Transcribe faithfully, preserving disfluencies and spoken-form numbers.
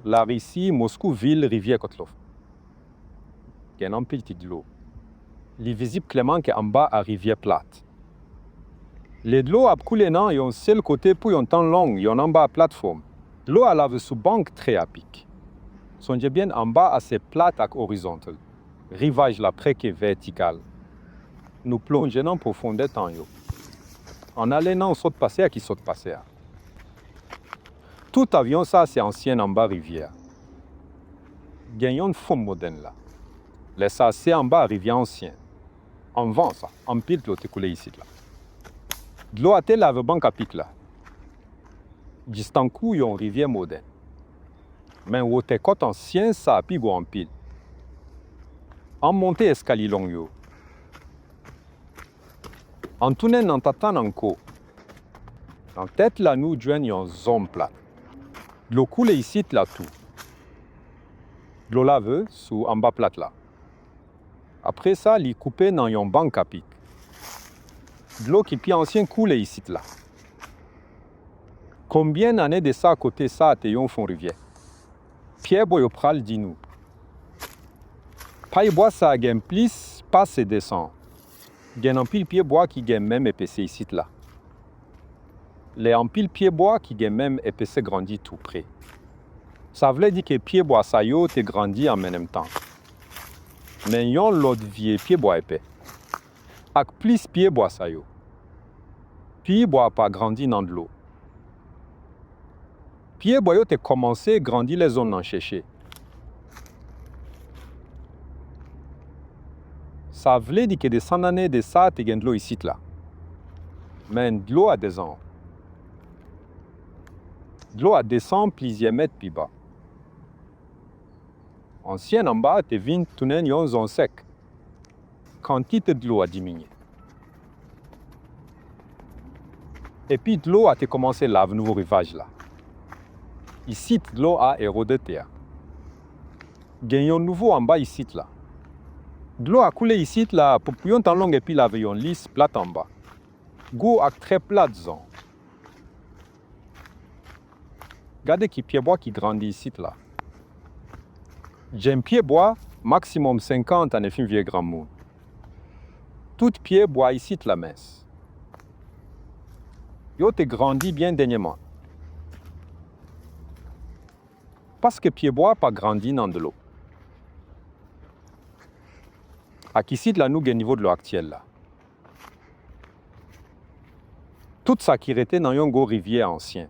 Larisi, Moskou, vil, rivyè Kotlov. Gen anpil ti dlo. Li vizib klèman ke anba a rivyè plat. Lè dlo ap koule nan yon sèl kote pou yon tan long, yon anba platfòm. Dlo a lave sou bank trè apik. Sonje byen, anba a se plat ak orizontal. Rivaj la prèske vètikal. Nou plonje nan pwofondè tan yo. Ann ale nan sot pase a ki sot pase a. Tout avyon sa se ansyen anba rivyè a. Gen yon fon modèn la. Lè sa se anba rivyè ansyen. Anvan sa, anpil dlo te koule isit la. Dlo a te lave bank apik la. Jis tankou yon rivyè modèn. Men wotè kòt ansyen sa pi gwo anpil. Ann monte eskalye long yo. Ann tounen nan Tatananko. Nan tèt la nou jwenn yon zòn plat. Dlo koule isit la tou. Dlo lave sou anba plat la. Apre sa, li koupe nan yon bank apik. Dlo ki pi ansyen koule isit la. Konbyen ane de sa kote sa te yon fon rivyè? Pyebwa yo pral di nou. Pyebwa sa gen plis pase de san. Gen anpil pyebwa ki gen menm epesè isit la. Lè anpil pyebwa ki gen menm epesè grandi tou pre, sa vle di ke pyebwa sa yo te grandi an menm tan. Men yon lòt vye pyebwa epè. Ak plis pyebwa sa yo, pyebwa pa grandi nan dlo. Pyebwa yo te kòmanse grandi lè zòn nan cheche. Sa vle di ke de san ane de sa te gen dlo isit la. Men dlo a desann. Dlo a desann plizyè mèt pi ba. Ansyen anba te vin tounen yon zòn sèk. Kantite dlo a diminye. Epi dlo a te kòmanse lave nouvo rivaj la. Isit dlo a erode tè a. Gen yon nouvo anba isit la. Dlo a koule isit la pou, pou yon tan long epi lave yon lis plat anba. Gwo ak trè plat zòn. Gade ki pyebwa ki grandi isit la. Jenn pyebwa, maksimòm senkant ane fin vye granmoun. Tout pyebwa isit la mens. Yo te grandi byen dènyèman. Paske pyebwa pa grandi nan dlo. Ak isit la nou gen nivo dlo aktyèl la. Tout sa ki rete nan yon gwo rivyè ansyen.